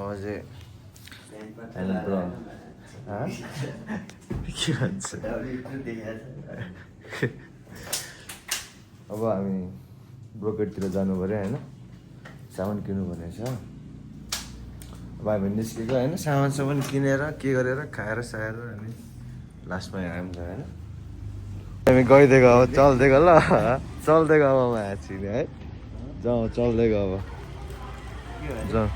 अब चाहिँ के भन्छ अब हामी ब्रोकेटतिर जानु पऱ्यो होइन, सामान किन्नु पर्ने छ। अब हामी निस्केको होइन, सामान किनेर के गरेर खाएर साएर हामी लास्टमा आयौँ त होइन। हामी गइदिएको अब चल्दिएको ल, चल्दिएको अब माछिने है, जाउँ चल्दिएको अब जाउँ।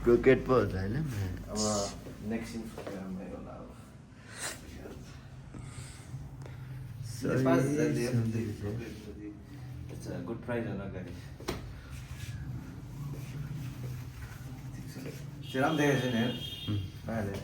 ब्रोकेट पो हुन्छ होइन। अब नेक्स्ट इन्स्टाग्राममै होला अब। गुड प्राइज होला गाडी। तेरा पनि देखेको छैन हेर भाइले।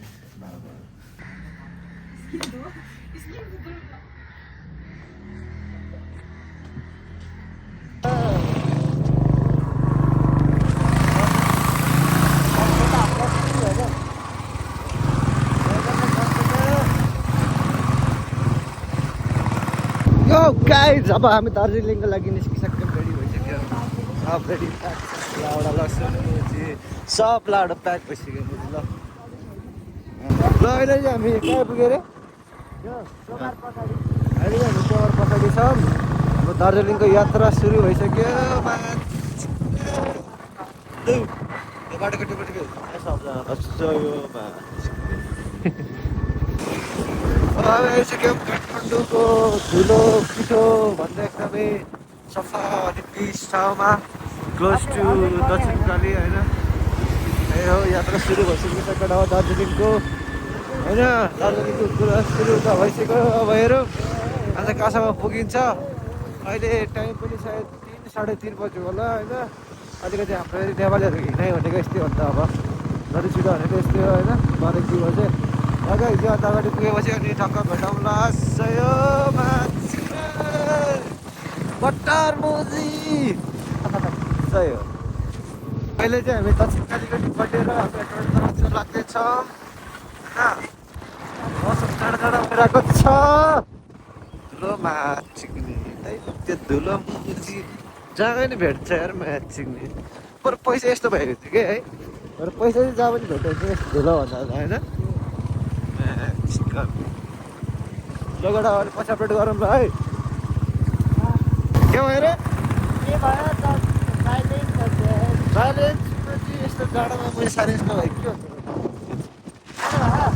यो गाइज अब हामी दार्जिलिङको लागि निस्किसक्यौँ, रेडी भइसक्यो, सब रेडी प्याक। लाउडा लसुन सब लाउडा प्याक भइसक्यो ल। अहिले चाहिँ हामी कहाँ पुग्यो अरे, अहिले हामी चौर पछाडि छौँ। अब दार्जिलिङको यात्रा सुरु भइसक्यो। बाटोको टिपटिको आइसक्यौँ काठमाडौँको धुलो पिठो भन्दा एकदमै सफा अनि पिस ठाउँमा, क्लोज टु दक्षिणकाली होइन। ए हो यात्रा सुरु भइसक्यो सकेर हो दार्जिलिङको होइन। दार्जिलिङको कुरा सुरु त भइसक्यो। अब हेरौँ आज कहाँसम्म पुगिन्छ। अहिले टाइम पनि सायद 3 साढे 3 बज्यो होला होइन। अलिकति हाम्रो नेपालीहरू हिँडाइ भनेको यस्तै हो नि त, अब जति छिटो भनेको यस्तै हो होइन। 12-1 बजे अगाडि हिजो अन्त अगाडि पुगेपछि अनि ठक्क भेटौँला। सयो बट्टार मोजी सही हो। अहिले चाहिँ हामी दक्षिणकालीको टिकटेर हाम्रो ट्रेन लाग्दैछौँ होइन। मौसम टाढा भइरहेको छ, धुलो माछिक्ने त्यो धुलो मुजी जहाँ नि भेट्छ यार माछिक्ने। पर पैसा यस्तो भएको थियो कि है, तर पैसा चाहिँ जहाँ पनि भेट्यो भने यस्तो धुलो भन्दा होइन। लगडा अलिक पछि अपडेट गरौँ ल है। के भयो रे, यस्तो जाडोमा मैले साह्रै यस्तो भयो के हुन्छ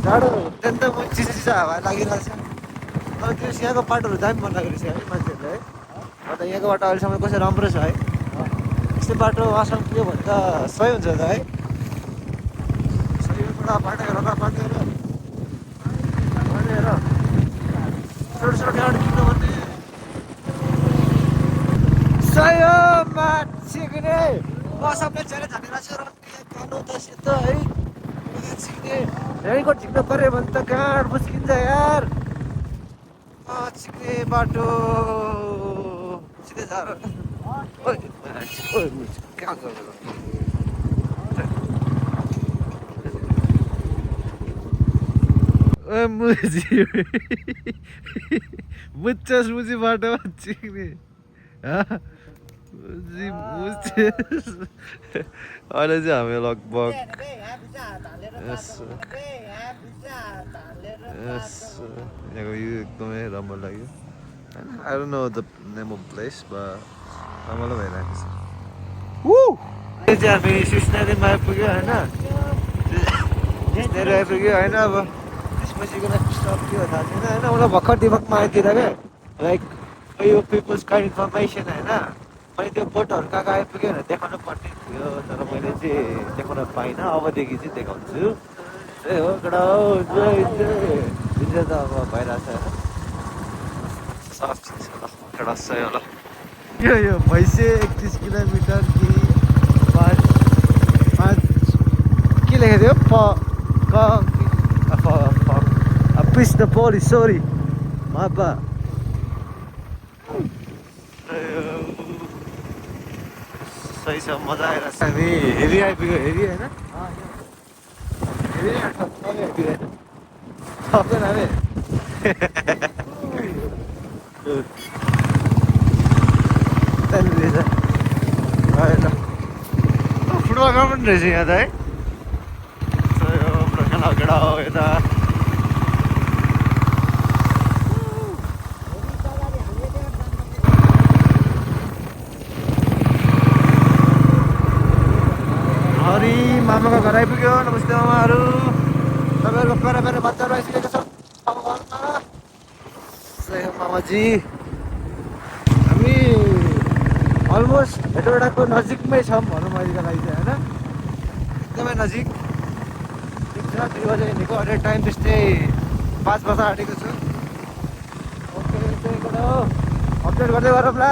जाडो त्यहाँ त म चिसो हावा लागिरहेको छ। तर त्यो यहाँको बाटोहरू दामी मन लागेको रहेछ है मान्छेहरूलाई है। अन्त यहाँको बाटो अहिलेसम्म कसै राम्रो छ है। यस्तो बाटो आसाम पुग्यो भने त सही हुन्छ त है। सही एउटा बाटो हेर छोटो गाडी किन्नु भन्ने सही हो माछिक्ने। मौसमले चेहरा झानेर छ र पालो त सेतो है माछिक्ने। रेनकोट झिक्नु पऱ्यो भने त गाड मुस्किन्छ यार। माछिक्ने बाटो सिधै जा कहाँ गयो मुजी मुच्चस मुजी बाटो चिक्ने मुजी मुच्चस। अहिले चाहिँ हामी लगभग यहाँको यो एकदमै राम्रो लाग्यो होइन। I don't know the name of place रमाइलो भइरहेको छ। चाहिँ हामी सिस्नेरीमा आइपुग्यो होइन, सिस्नेरी आइपुग्यो होइन। अब त्यसपछिको नेक्स्ट स्टप के हो थाहा छैन होइन। मलाई भर्खर दिमागमा आइदिएर क्या लाइक यो पिपल्स काइन्ड इन्फर्मेसन होइन। मैले त्यो बोटहरू कहाँ कहाँ आइपुग्यो भनेर देखाउनु पर्ने थियो, तर मैले चाहिँ देखाउन पाइनँ। अबदेखि चाहिँ देखाउँछु। त्यही हो केटा हो जुन त अब भइरहेछ होइन। सब चिज होला केटा सही होला। यो भैँसे 31 किलोमिटर कि 5 के लेखेको थियो Push the police, sorry. My bad. सही छ मजा आइरहेछ हामी हेरी आइपुग्यो हेरी होइन हेरी आइपुग्यो सक्दैन हामी त्यहाँनिर फुटबल ग्राउन्ड पनि रहेछ यहाँ त है यो खेला केटा हो यता हरि मामाको घर आइपुग्यो नमस्ते मामाहरू तपाईँहरूको प्यारा प्यारा बच्चाहरू आइसकेको छ घरमा मामाजी हामी अलमोस्ट हेटौडाको नजिकमै छौँ भनौँ अहिलेको लागि चाहिँ होइन एकदमै नजिक ठिक छ 2 बजे हिँडेको अहिले टाइम त्यस्तै 5 बजा आँटेको छु ओके त्यही कुरा हो अपडेट गर्दै गरौँ ल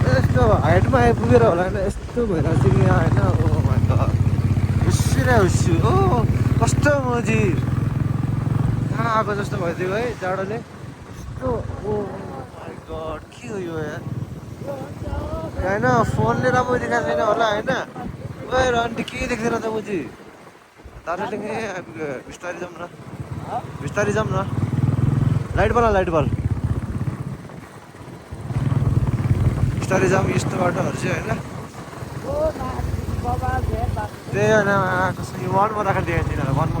यस्तो हाइटमा आइपुगेर होला होइन यस्तो भइरहेको छ कि यहाँ होइन ओ माइ गड हुस्सी र हुस्सी ओ कस्तो मजिर कहाँ आएको जस्तो भइदियो है जाडोले यस्तो ओ माइ गड के हो यो यार होइन फोनले राम्रो देखाएको छैन होला होइन ओए आन्टी के देख्दैन त मुजी दार्जिलिङ आइपुग्यो बिस्तारै जाउँ न बिस्तारै जाउँ न लाइट बल बिस्तारै जाउँ यस्तो बाटोहरू चाहिँ होइन त्यही होइन कसरी वनमा राखेर देखाएको थिएन वनमा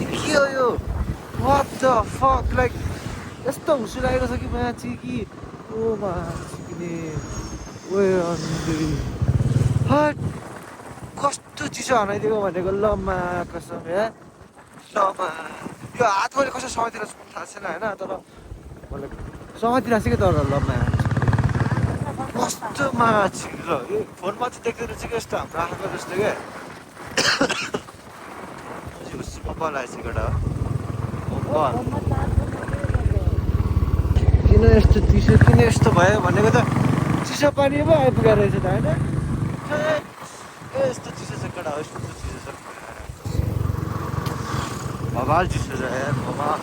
के हो यो वाट द फक लाइक यस्तो हुसु लागेको छ कि माछी कि ओ माछी हट कस्तो चिसो हनाइदिएको भनेको लम्मा कसम या लम्मा यो हात मैले कसो समातिर थाहा छैन होइन तर मैले समातिर कि तर लम्मा कस्तो माछी ल यो फोनमा चाहिँ देख्दैन रहेछ कि यस्तो हाम्रो आँखाको जस्तो क्या बल आएछ केटा किन यस्तो चिसो किन यस्तो भयो भनेको त चिसो पानी पो आइपुगेको रहेछ त होइन यस्तो चिसो छ केटा हो यस्तो चिसो छ भवाल चिसो छ यार भवाल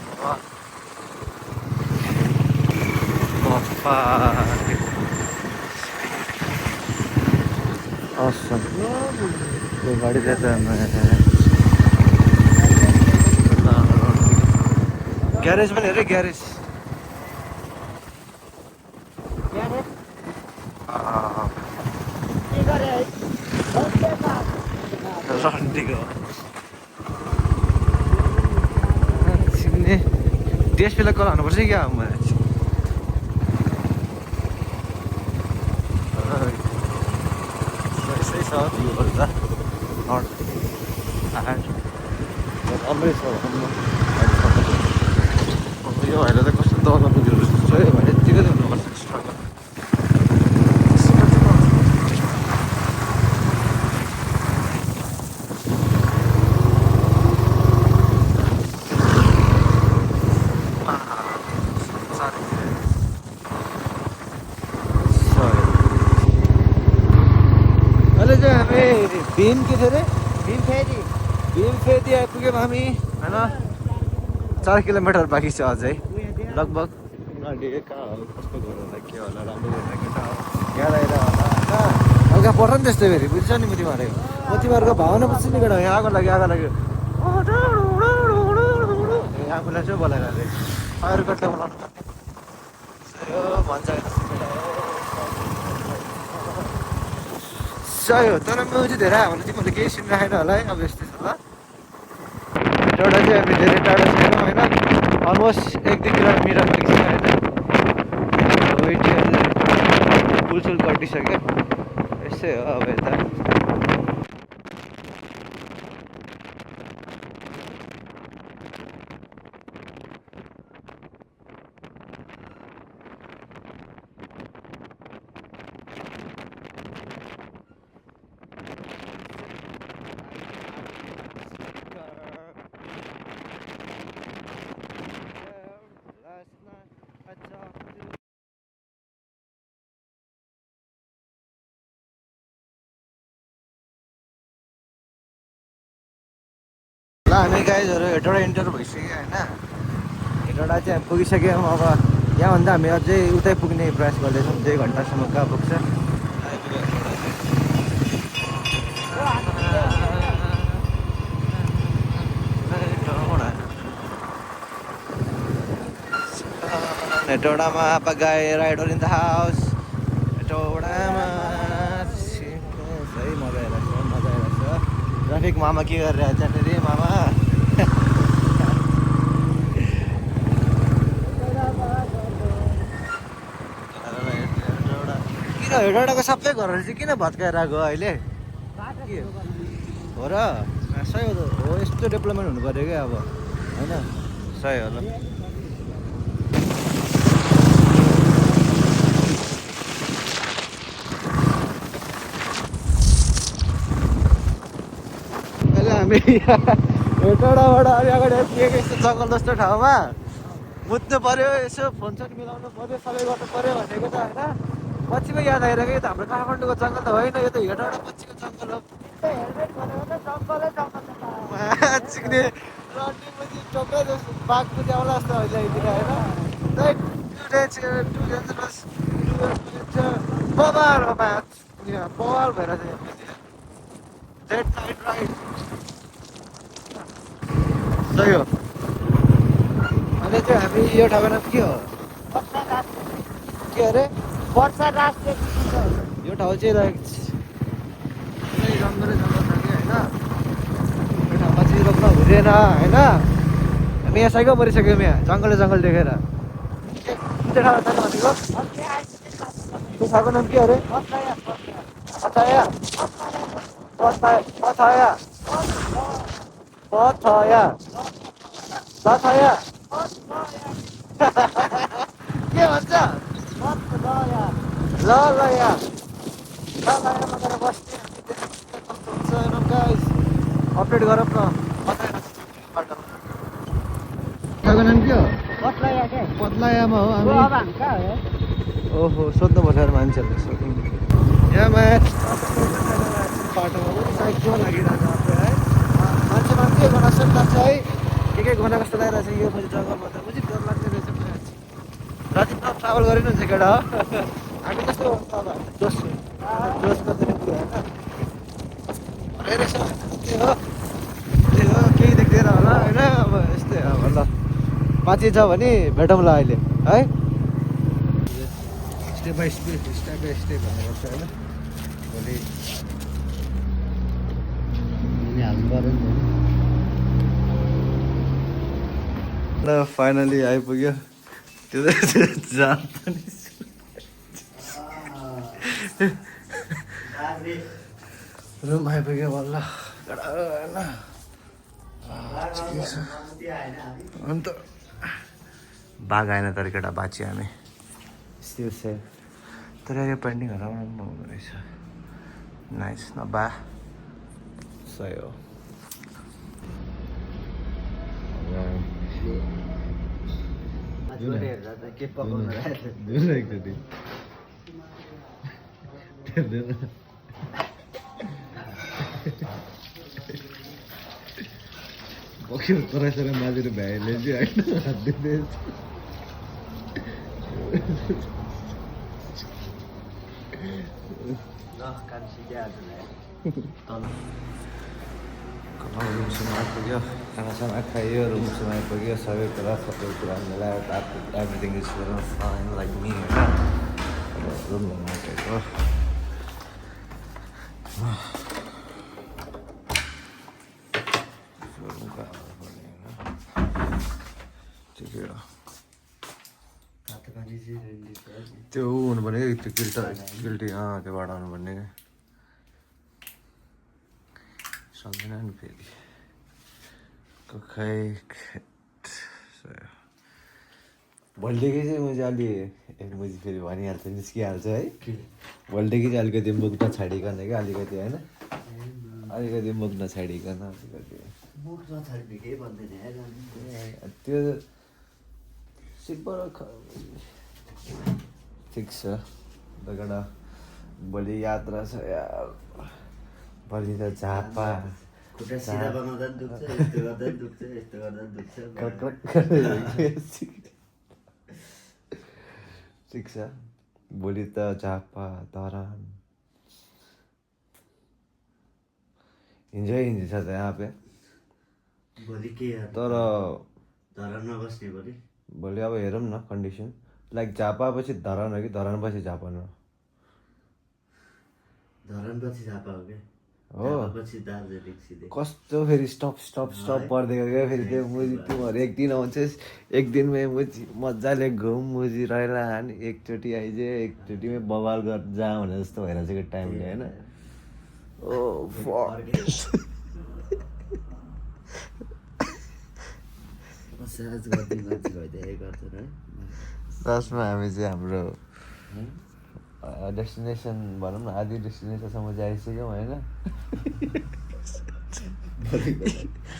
awesome यो गाडी रहता है ग्यारेज पनि हेरेँ ग्यारेज रन्डीको डिएसपीलाई कल हान्नुपर्छ क्या यसै छ भ्यूहरू त राम्रै छ यो भएर त कस्तो दौडमा पुग्यो जस्तो छ यो भएर यत्तिकै त हुनुपर्छ स्ट्रगल अहिले चाहिँ हामी भीम के थियो अरे भीम फेदी आइपुग्यौँ हामी होइन 4 किलोमिटर बाँकी छ अझै लगभग उनीहरूले कहाँ हो कस्तो घर होला के होला राम्रो होला केटा हो याद आएर होला होइन हल्का पर्छ नि त्यस्तै फेरि बुझ्छ नि म तिमीहरूको भावना बुझ्छ नि केटा यहाँ आएको लागि आफूलाई चाहिँ बोलाएर फायर कट्टा बोलाउनु भन्छ सही हो तर म्युजिक धेरै आयो भने तिमीहरूले केही सुनिराखेन होला है अब यस्तै छ ल एउटा चाहिँ हामी धेरै टाढो छैनौँ होइन अलमोस्ट 1-2 किलोमिटर पुगिसक्यो होइन फुलसुल कटिसक्यो यस्तै हो अब यता हामी गाइजहरू हेटौँडा इन्टर भइसक्यो होइन हेटौँडा चाहिँ पुगिसक्यौँ अब यहाँभन्दा हामी अझै उतै पुग्ने प्रयास गर्दैछौँ 2 घन्टासम्म कहाँ पुग्छ हेटौँडामा गाई राइडर इन द हाउस हेटौँडामा है मजा आइरहेछ ट्राफिक मामा के गरिरहेछ फेरि मामा किन हेटौँडाको सबै घरहरू चाहिँ किन भत्काएर आएको अहिले हो र सही हो यस्तो डेभलपमेन्ट हुनु पऱ्यो क्या अब होइन सही हो ल अहिले हामी हेटौँडाबाट अलि अगाडि पुगेको यस्तो जङ्गल जस्तो ठाउँमा मुत्नु पऱ्यो यसो फोनसोन मिलाउनु पऱ्यो सबै गर्नु पऱ्यो भनेको त होइन पछिको याद आइरहेको यो त हाम्रो काठमाडौँको जङ्गल त होइन यो त हेटौँडा पछिको जङ्गल हो चिक्ने रन्डी टोक्कै जस्तो बाघ पुजे आउला जस्तो ल्याइदिएर होइन बवाल भएर चाहिँ डेड राइट राइट सही हो अनि चाहिँ हामी यो ठाउँको नाम के हो के अरे वर्षा राष्ट्रिय यो ठाउँ चाहिँ लाइक जङ्गलै जङ्गल छ कि होइन यो ठाउँमा चाहिँ रोप्न हुँदैन होइन हामी यहाँ साइकल परिसक्यौँ यहाँ जङ्गलै जङ्गल देखेर कुन चाहिँ ठाउँ छैन भनेको त्यो ठाउँको नाम के अरे पथया पथया पथया पथया के भन्छ ल ल यहाँ बस्ने अपडेट गरौँ न ठाउँको नाम के हो पत्लायामा हो हामी ओहो सोध्नु पर्छ मान्छेहरूले सोध्नु यहाँ बाटोमा पनि साइकल लागिरहेको छ है मान्छेमा के गर्न सक्छ है के गर्न कस्तो लागिरहेको छ यो मैले जग्गामा त बुझि डर लाग्दै रहेछ राति त ट्राभल गरेन हुन्छ केटा हो हामी कस्तो अब जोस गर्दैन पुरा होइन रहेछ के हो केही देख्दैन होला होइन अब यस्तै अब ल बाँची छ भने भेटौँला अहिले है स्टेप बाई स्टेप भन्नुपर्छ होइन भोलि हाल्नु पऱ्यो नि त फाइनली आइपुग्यो त्यो जाम पनि रुम आइपुग्यो बल्ल होइन अन्त बाघ आएन तर केटा बाँच्यो हामी स्टिल सेफ तर यो पेन्टिङहरू राम्रो हुँदो रहेछ नाइस नबा सही हो के पकाउनु पक्यो तराई माझेर भ्याइले चाहिँ होइन हात्दै रुमसम्म आइपुग्यो खानासाना खाइयो रुमसम्म आइपुग्यो सबै कुरा मिलाएर everything is fine like me होइन रुम लिनु आइपुगेको ठिकै हो त्यो हुनु भनेको त्यो गिल्टी त्योबाट आउनु भन्ने सक्दैन नि फेरि खै भोलिदेखि चाहिँ म चाहिँ अलि मैले फेरि भनिहाल्छ निस्किहाल्छ है भोलिदेखि चाहिँ अलिकति मुख नछाडिकन क्या अलिकति होइन अलिकति मुख नछाडिकन अलिकति त्यो सिम्पल ठिक छ भोलि यात्रा छ यार भोलि त झापा खुट्टा सिधा बनाउँदा पनि दुख्छ, यस्तो गर्दा पनि दुख्छ, यस्तो गर्दा पनि दुख्छ। ठिक छ। भोलि त झापा धरान हिँड्छ त यहाँ पे। भोलि के तर धरानमा बस्ने भोलि? भोलि अब हेरौँ न कन्डिसन। लाइक झापा पछि धरान हो कि धरान पछि झापा न? धरान पछि झापा हो क्या? हो पछि दार्जिलिङ सिधै। कस्तो फेरि स्टप पर्दैन क्या फेरि त्यो मुजी। तिमीहरू एक दिन आउँछस्, एक दिनमै मुजी मजाले घुम, मुजी रहेला अनि एकचोटि आइज, एकचोटिमै बवाल गरेर जा भने जस्तो भइरहेको छ टाइमले होइन। ओ लास्टमा हामी चाहिँ हाम्रो डेस्टिनेसन भनौँ न, आधी डेस्टिनेसनसम्म चाहिँ आइसक्यौँ होइन।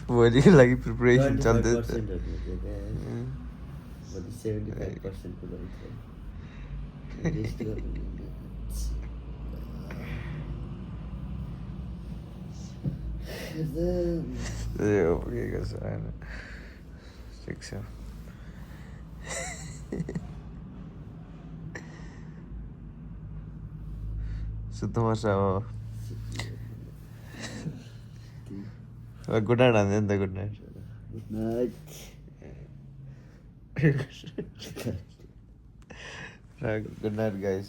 भोलिको लागि प्रिपरेसन चल्दैछ। पुगेको छ होइन। ठिक छ। सुत्नुपर्छ अब। गुड नाइट हान्यो नि त। Good night. Good night guys.